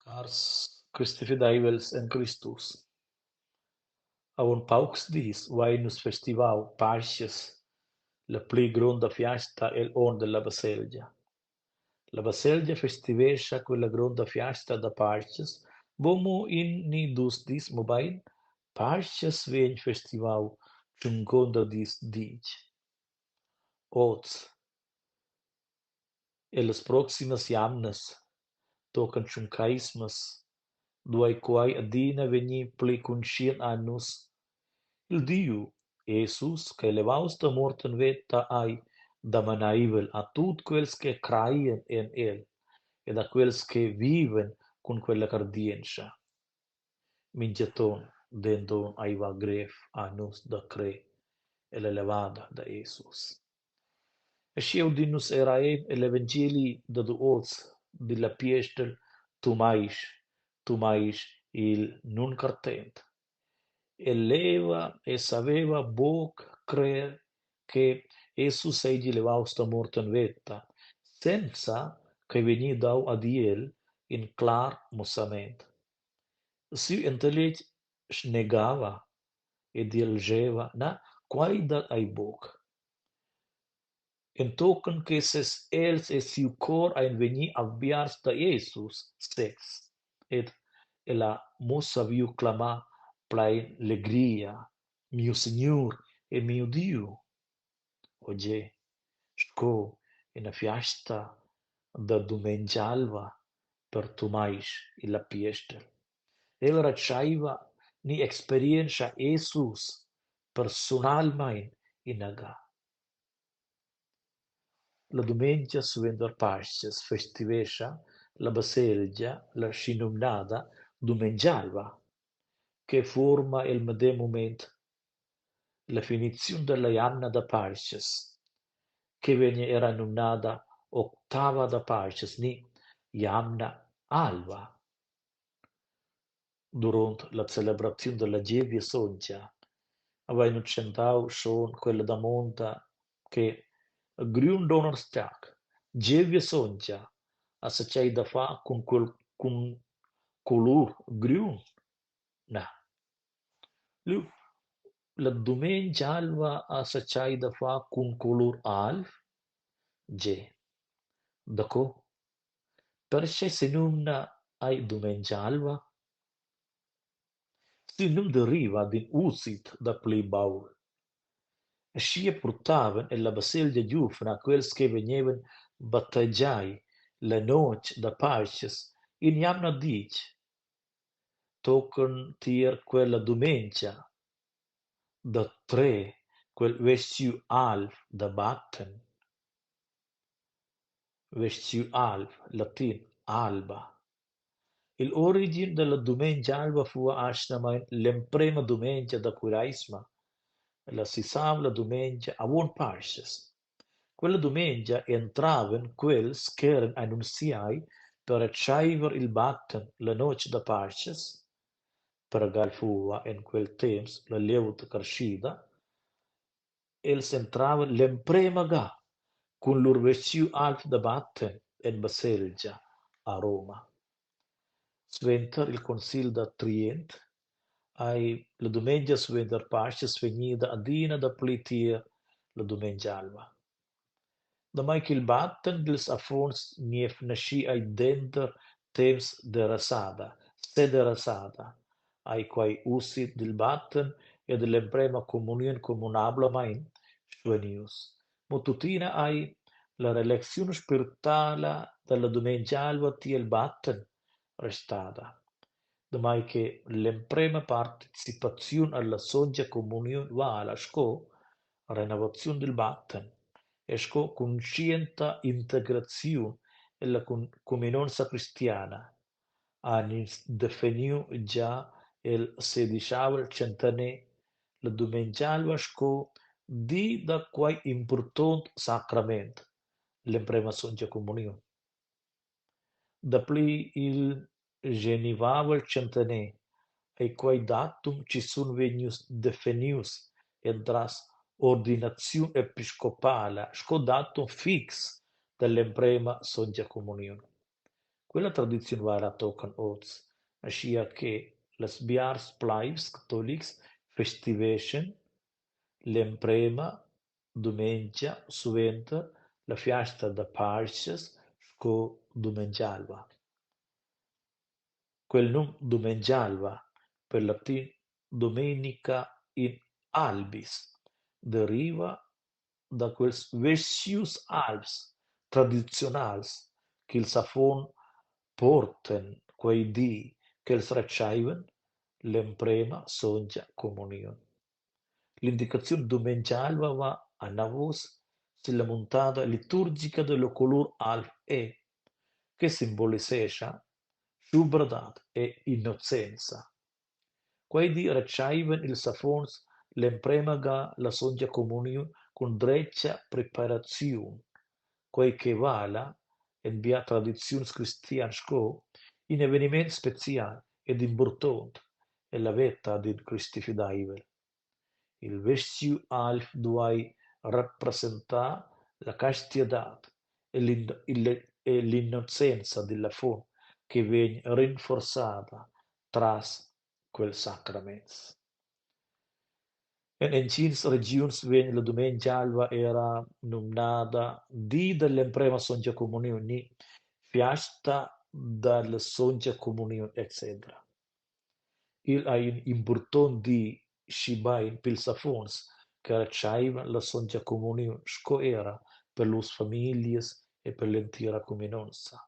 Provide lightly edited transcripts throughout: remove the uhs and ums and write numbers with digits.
Cars cristifideivels en Cristus. Avon paucs dis vein nus festivau Paschias, la pli gronda fiasta egl onn dalla baselgia. La baselgia festivescha quella gronda fiasta da Paschias buca mo in ni dus dis, mobein Paschias vegn festivau tschunconta dis ditg. Oz Ellas proximas jamnas tochen Tschuncheismas duei quei adina vegnir pli cunscient a nus. Il Diu, Jesus ch'ei levaus da mort en veta ei damaneivel a tut quels che creien en el ed a quels che vivan cun quella cardientscha. Mintgaton denton ei va grev a nus da crer ella levada da Jesus. Aschia udin nus era egl evangeli dad oz digl apiestel Tumaisch, Tumaisch il nuncartent. El leva e saveva buc crer che Jesus seigi levaus da mort en veta, senza ch'ei vegni dau ad el in clar mussament. Siu intelletg snegava ed el scheva: «Na, quei dat ei buc.» Entochen che ses egls e siu cor ein vegni aviarts da Jesus sez ed el ha mo saviu clamar plein legria: «Miu Signur e miu Diu!» O gie, sco ina fiasta da dumengi'alva per Tumaisch igl apiestel. El retscheiva ni experientscha Jesus persunalmein inaga. La dumengia suenter Pastgas festivescha la baselgia la schinumnada dumengi'alva che fuorma el medem mument la finiziun dalla jamna da Pastgas che vegn era numnada octava da Pastgas ni jamna alva. Duront la celebraziun dalla Gievgia sontga havein nus tschentau schon quella damonda che Gründonnerstag, Gievgia sontga, ha zatgei da far cun quel cun colur griun? Na. Lu la dumengia alva ha zatgei da far cun colur alv? Gie. Daco? Pertgei senumna ei dumengia alva? Siu num deriva d'in usit da pli baul. Aschia purtavan ella baselgia giuvna quels che vegnevan battegiai la notg da Pascas in'jamna ditg tochen tier quella dumengia da trer quel vestgiu alv da batten. Vestgiu alv, latin alba. Igl origin dalla dumengia alva fuva atgnamein l'emprema dumengia da cureisma, la sisavla dumengia avon Pascas. Quella dumengia entravan quels ch'eran annunziai per retscheiver il batten la notg da Pascas, pergal fuva en quel temps la glieud carschida, Els entravan l'emprema ga cun lur vestgiu alv da batten en baselgia a Roma. Suenter il concil da Trient ei la dumengia suenter Pastgas vegnida adina dapli tier la dumengia alva. Damai ch'il batten dils affons nievnaschi ei denter temps derasada, sederasada, ei quei usit dil batten e dall'emprema communiun communablamein svanius. Mo tuttina ei la relecziun spirtala dalla dumengia alva tiel batten restada, damai che l'emprema participaziun alla sontga communiun vala sco renovaziun dil batten e sco cunscienta integraziun ella cuminonza cristiana han ins definiu gia el sedischavel tschentaner la dumengi'alva sco di da quei impurtont sacrament, l'emprema sontga communiun. Dapli il genivavel tschentaner ei quei datum schizun vegnius definius entras ordinaziun episcopala sco datum fix dall'emprema sontga communiun. Quella tradiziun vala tochen oz, aschia che las biars pleivs catolics festiveschan l'emprema dumengia suenter la fiasta da Pascas sco Dumengi'alva. Quel num Dumengi'alva, per latin Domenica in albis, deriva da quels vestgius alvs tradiziunals ch'ils affons portan quei di ch'els retscheivan l'emprema sontga communiun. L'indicaziun Dumengi'alva va anavos silla muntada liturgica dalla colur alv e che simbolisescha schubradad e innocenza. Quei di retscheivan ils affons l'emprema ga la sontga communiun cun dretga preparaziun, quei che vala en bia tradiziuns cristian sco in eveniment special ed impurtont ella veta d'in cristifideivel. Il vestgiu alv duei representar la castiadad e l'innocenza digl affon che vegn rinforzada tras quels sacraments. En entgins regiuns vegn la dumengia alva era numnada di dall'emprema sontga communiun ni fiasta dalla sontga communiun etc. Igl ei in impurtont di schibein pils affons che retscheivan la sontga communiun sco era per lur famiglias e per l'entira cuminonza.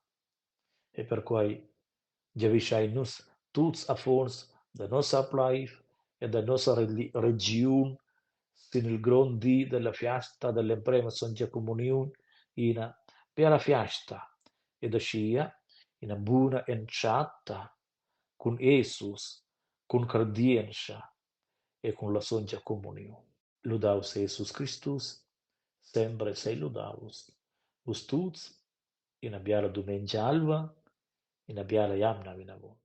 E perquei giavischein nus tuts affons da nossa pleiv e da nossa regiun sin il grond di dalla fiasta dall'emprema sontga communiun ina biala fiasta ed aschia ina buna entschatta cun Jesus, cun cardientscha e cun la sontga communiun. Ludaus Jesus Cristus, sempre sei ludaus. Vus tuts ina biala dumengia alva, ina biala jamna vinavon.